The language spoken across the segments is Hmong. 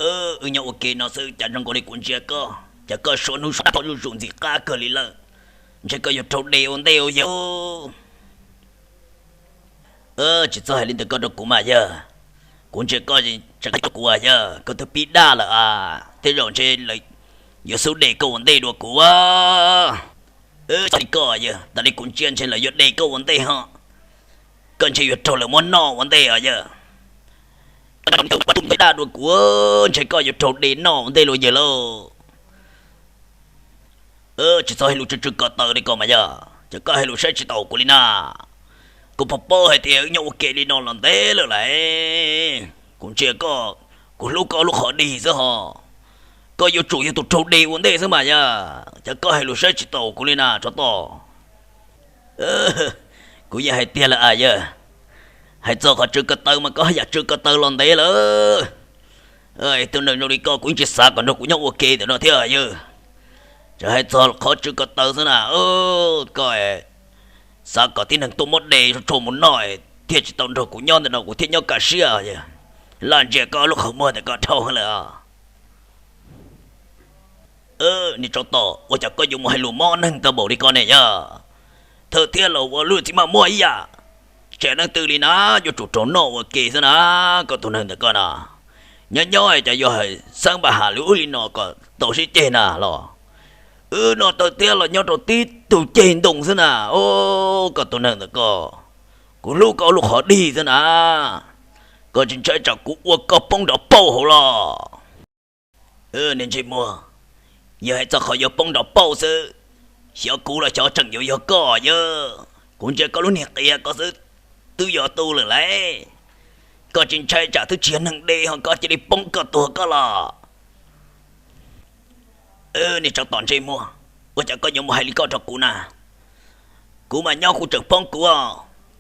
Wb nyob ua ke no xwb cas zoo nkaus li kuv ntsia koj, cas koj suav hnub suav thaum zuj zus ntxim qab kawg li lawm. Ntshe koj yuav raug de ua ntej ua yawg. Tsis txhob hais li ntawd koj rau kuv mas yawg. Kuv ntsia koj tseem hais rau kuv yawg, koj twb pib daj lawm a, tej zaum ntshe lawv yuav xub de koj ua ntej dua kuv. Txhob li koj yawg, tas li kuv ntsia ntshe lawv yuav de koj ua ntej ho. Koj ntshe yuav raug lawv muab noj ua ntej os yawg. Daj dua kuv, ntshe koj yuav raug de noj ua ntej luag yawg lauj. Tsis txhob hais lus tsw tsw ko taw li ko mas yog, ces koj hais lus saib tsis taus kuv li na. Kuv puas paub hais tias wb nyob ua ke li no los ntev lawm lauj. Kuv ntsia koj, kuv hlub koj lub qhov dig xwb ho. Koj yuav tsum yog tus raug de ua ntej xwb mas yog, ces koj hais lus saib tsis taus kuv li na tsov tom. Kuv yeej hais tiag lawm a yawg. Hais txog qhov tsw ko taw mas koj haj yam tsw ko taw los ntev lawm. Tus neeg zoo li koj kuv yeej tsis xav kom nrog kuv nyob ua ke ntawm no thiab yawg. Tseem hais txog qhov tsw ko taw xwb na. Koj xav kom tib neeg tuaj muab de tso mus noj thiaj tsis tau nrog kuv nyob ntawm no kuv thiaj nyob kaj siab. Laj ntsia koj lub qhov muag ntawm koj dhau lawm. Niag tsov tom, ua cas koj yuav mus hais lus mob neeg tau npaum li ko ne yog? Thawj thiab los ua lub txiv maj muaj ib yam, tseem leej twg li na, yuav tsum raug noj ua ke xwb na. Koj tus neeg ntawm koj na, nyob nyob cas yuav hais xeeb npaj has lus ub li no kom tau sib ceg na los? Wb noj thawj thiab los nyob rau tib tug ceg ntoo xwb na. Koj tus neeg ntawm koj, kuv hlub koj lub qhov dig xwb na. Koj tsis ntshai tsam kuv ua koj poob nrov pauj hauv los? Niag ntsej muag, yog hais txog qhov yuav poob nrov pauj xwb, xyov kuv los xyov tseem yuav yog koj yawg. Kuv ntsia koj lub niag qias ko xwb twb yog tu lawm lauj. Koj tsis ntshai tsam twb tsis yog neeg de ho koj cia li poob koj tuag koj los? Niag tsov tom ntsej muag, ua cas koj yuav mus hais li koj rau kuv na? Kuv mas nyob kuv tseem poob kuv,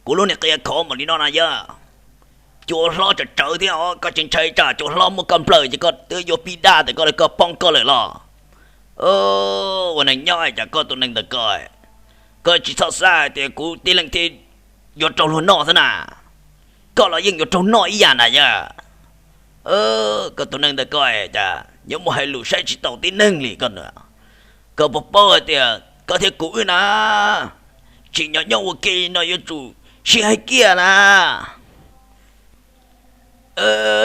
kuv lub niag qias khov npaum li no na yawg. Cua hlob tsawv tsawv thiab os, koj tsis ntshai tsam cua hlob muab koj nplawm ces koj twb yuav pib daj ntawm koj lawm, koj poob koj lawm los? Ua neeg nyob cas koj tus neeg ntawm koj, koj tsis txhob xav hais tias kuv tib leeg thiaj yuav raug luag noj xwb na. Koj los yeej yuav raug noj ib yam na yawg. Koj tus neeg ntawm koj cas yuav mus hais lus saib tsis taus tib neeg li koj. Koj puas paub hais tias koj thiab kuv wb na, tsim nyog nyob ua ke no yuav tsum sib hais kiag na.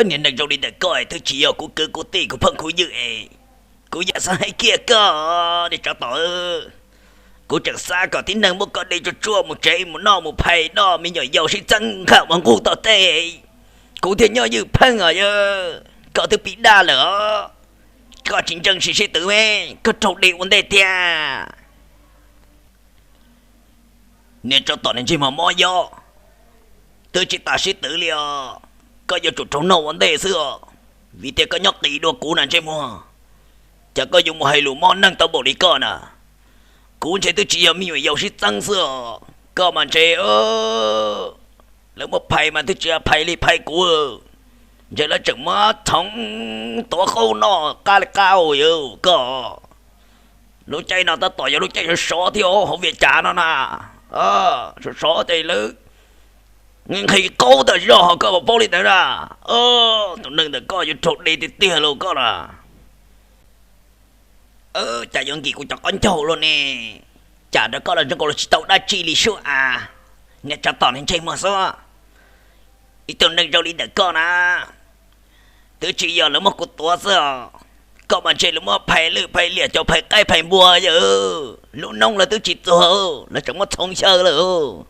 Niag neeg zoo li ntawm koj twb tsis yog kuv kwv kuv tij kuv phooj kuv ywg es, kuv yam xav hais kiag koj, niag tsov tom. Kuv tseem xav kom tib neeg muab koj de tsuag tsuag mus tsev mus noj mus phais noj me nyuam yaus sib txeeb nqhaj ua nqug tau tej, kuv thiaj nyob ywj pheej os yawg. Koj twb pib daj lawm os, koj tsis ntseeg sim sib twv me, koj raug de ua ntej tiag. Niag tsov tom niag ntsej muag mob yob, twb tsis tas sib twv li os. Koj yuav tsum raug noj ua ntej xwb os, vim tias koj nyob qis dua kuv na ntsej muag. Cas koj yuav mus hais lus mob neeg tau npaum li koj na? Kuv ntshe twb tsis yog me nyuam yaus sib txeeb xwb os, koj mas ntshe lawv muab phais mas twb tsis phais li phais kuv, ntshe lawv tseem muab txhoov tuav qaub noj qab li qab ua yawg koj. Lub caij no tab tom yog lub caij sov sov thiab hauv Vias Cas no na. Sov sov ces lawv nqhis qaub tawm zog ho koj puas paub li ntawd na? Tus neeg ntawm koj yuav raug de tiag tiag los koj na. Cas yuav nkim kuv cov qaub ncaug luaj ne? Cas nrog koj los zoo nkaus li tsis tau dab tsi li sub a, niag tsov tom niag ntsej muag xwb. Ib tug neeg zoo li ntawm koj na, twb tsis yog lawv muab kuv tuav xwb os, koj mas ntshe lawv muab phais lwj phais liam cov phais qaib phais npua yawg. Lub noob lawv twb tsis txuag, lawv tseem muab txhoov xyaw lawm.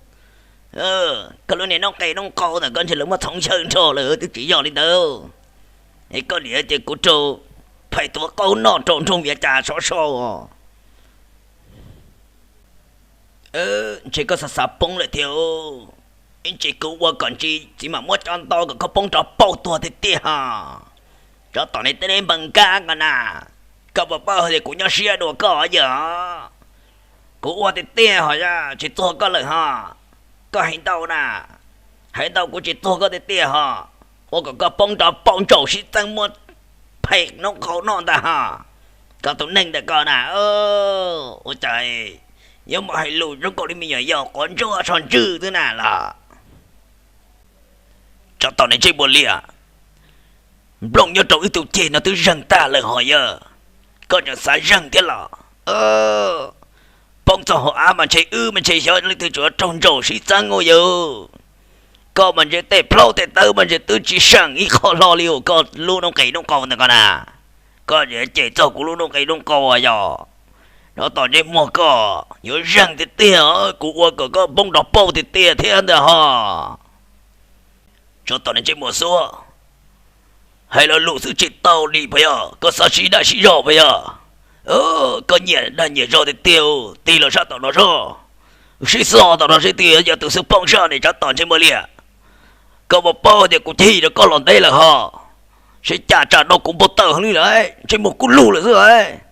Koj lub niag noob qes noob qau ntawm koj ntshe lawv muab txhoov xyaw nrho lawm twb tsis yog li ntawd. Es koj nim tias kuv raug phais tuav qaub noj rau nroog Vias Cas sov so. Ntshe koj xav xav poob lawm thiab. Ib ntsis kuv ua kom ntsis txiv mam muab cov ntau kom koj poob nrov pauj tuag tiag tiag ho. Tsov tom niag teb npawg nkab ko na, koj puas paub hais tias kuv nyob siab dua koj yawg? Kuv ua tiag tiag ho, tsis txuag koj lawm ho. Koj hais ntau na, hais ntau kuv tsis txuag koj tiag tiag ho. Ua kom koj poob nrov pauj ntsaum sib txeeb muab phais noob qau noj ntag ho. Koj tus neeg ntawm koj na, ua cas yuav mus hais lus zoo nkaus li me nyuam yaus quav ntsuab tsho ntswg xwb na los? Tsov tom niag ntsej muag liag, Nplooj nyob rau wb tus ceg no twb zeeg tag lawm ho yog, koj tseem xav zeeg thiab los? Poob txog hauv av mas ntshe wb mas ntshe xyov leej twg tsuas raug ntsaum sib txeeb ua yog. Koj mas ntshe tej plaub tej tawb mas ntshe twb tsis seem ib qho hlo li os, koj lub noob qes noob qau ntawm koj na. Koj ces cem txog kuv lub noob qes noob qau yog. Tsov tom ntsej muag koj yuav zeeg tiag tiag, kuv ua kom koj poob nrov pauj tiag tiag thiab ntag ho. Tsov tom ntsej muag xuab, hais lo lus xwb tsis tau li puas yog? Koj xav sib dag sib zog puas yog? Koj nyiam dag nyiam zog tiag tiag, tig los sab tom no zog, sib xo tom no seb twg yog tus xwb poob sab ne, tsov tom ntsej muag liam. Koj puas paub tias kuv cig rau koj los ntev lawm ho, seb cas tsam no kuv npau taws heev li lawm, ntsej muag kub lug lawm xwb.